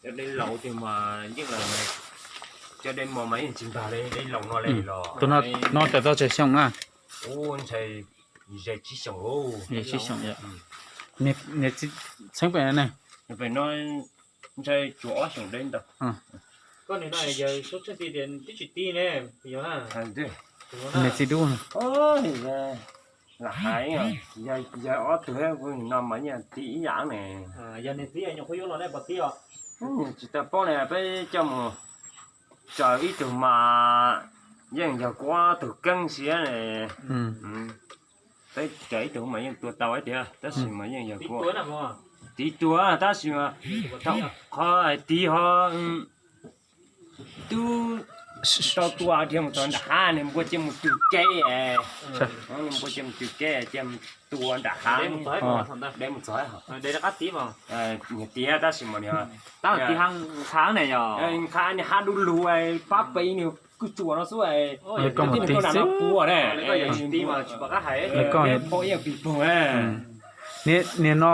Cov dej laus tiag mas yeej los, cov dej mos mas yeej tsis npag li dej laus no li los. Tus no, no tawm tau tsawg xyoo na? Ub, ntshai ze tsib xyoos lauj. Ze tsib xyoos yom. Niag txiv txheeb pem ne? Pem no ntshai tsuas ob xyoos deb ntawd. Koj nim no yawg sab tsheej ti tias twb tsis tib ne, yog na? Niag txiv dub no. Lam hais, yawg ob tug no mas yeej tib ib yam ne. Yog niag txiv nyuam qhuav yuav los nej puas tib os? Tsis tau paub ne, peb coj mus tsaws ib tug mas yeej yog kuv ob tug keeb siab ne. Peb tsaws ib tug mas yeej tua tau ib tiag, tab sis mas yeej yog kuv tiv tua, tab sis mas qhov hais tiv ho twb tau tua dhia mus txog nram hav, niag npua cia mus tws kev, niag npua cia mus tws kev cia mus tua nram hav. Deb mus txog, niag tiv tab sis mas niag tiv hav ne yog nqa niag hav du lug pab pem niag kwj tsuas no xwb, niag koj mus tiv xwb ne. Pom ib yam pis poog. Niag no,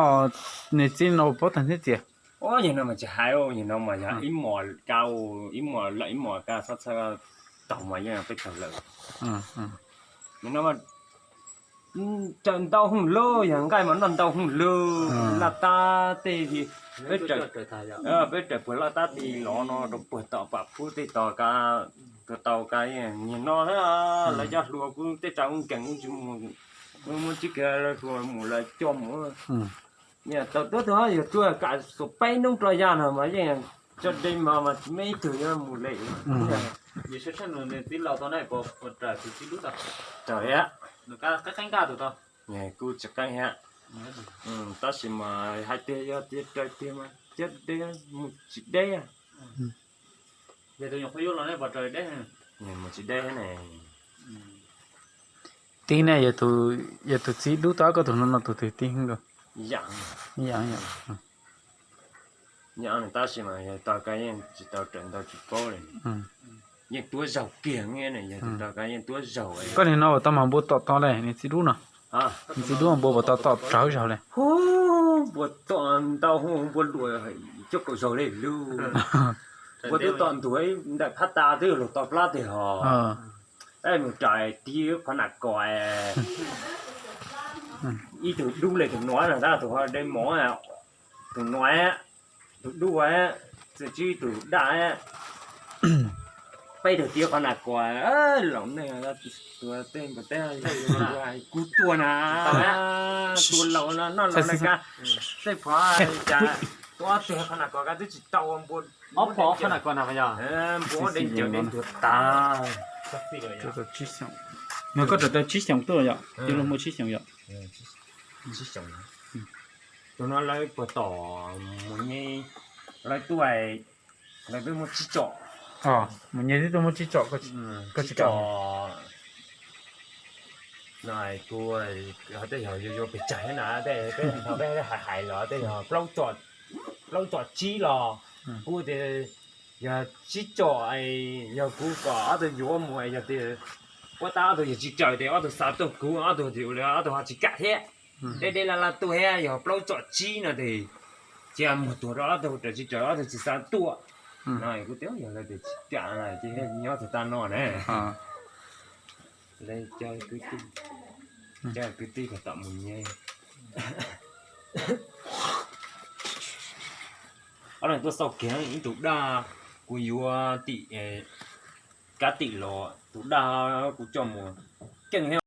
niag txiv no paub tag thiab tiag. Yog no mas tsis hais, yog no mas yog ib mos ka, ib mos lawm ib mos ka txhob txhawj, taug mas yeej peb taug lawm. Nim no raws ntau hooj lug, yog nqaij mas noj ntau hooj lug, laj tab tej, peb raws, peb raws puag laj tab ti los no rau puag tom pam pub tej tos ka, tua tau ka, nim no lawv cov hluas kuj tej tsav kuj nkees kuj tsis mus, muaj tsis kiag lawv hluas mus lawv coj mus. Tau tuab tug yog tuaj kam xuas peb hnub rau yav no mas yeej tso dej mos mas tsis muaj ib tug yuav mus li. Yog sab tshaj nws txiv laus tau ne, puas raws tus txiv dub tau? Raws thiab. Nws qeeb qeeb nkaj tus tau? Kuj tsis qeeb thiab. Tab sis mas hais tias yog tias raws tiag mas cov dej mus tsis deb. Yog tus nyuam qhuav yuav los nej puas raws deb? Mus tsis deb ne. Tib ne, yog tus txiv dub tau koj tus no no tus twg tib heev dua? Yam, yam, yam. Tab sis mas yog tau ka yeej tsis tau raws ntau tsis paub li. Yeej tuab zaug kiag ne, yog tau ka yeej tuab zaug. Koj nim no puas tau mas npua tom tod li, niag txiv dub no? Niag txiv dub npua puas tau tom rawv zaug li? Npua tom ntau, npua luam cuaj kaum zaug li lug. Npua twb tom ntuag ntawm phab tas twb luag tau plab tiag hos. Mus raws tiv qhov nam kos, ib tug dub li tus no na, tab tus ho dej mos, tus no, tus dub, txawm tsis tus daj. Peb tug tiv qhov nam kos, laus neej, tua tej npua teb, kuv tua na, tua laus no noj laus na ka, tej phov cas tua ob teg qhov nam kos ka twb tsis tau npua. Ob phom qhov nam kos na yog npua dej ncaws dej ntuag tas. Koj raws tau tsib xyoos tuaj yom, twb luag muaj tsib xyoos yom. Tus no lawv puag tom mus nyeg, lawv tuaj, lawv twb muaj tsib tsom. Mus nyeg twb tuaj muaj tsib tsom, koj tsis kam. Kuv tej yog yuav yuav pes tsawg na, tej peb hais hais los tej yog plaub tsom tsib los, kuv tias yog tsib tsom, yog kuv kom ob tug yuav mus, yog tias puab tab ob tug yog tsis raws tes ob tug xa tuaj kuv, ob tug tias ua li ob tug ho tsis kam thiab. Deb deb laj laj tuaj thiab, yog plaub tsom tsib no tes cia muag tuag rau ob tug, raws tsis raws ob tug tsis xa tuaj. No kuv tias yog lawv tias tsis kam ces nyob txog tag no ne. Lawv cov kwv tij, cov kwv tij kom tom mus nyeg. Ob leeg tuaj xauj kiag ib tug daj, kuv yuav tim, kav tim los tus daj kuv coj mus keej thiab.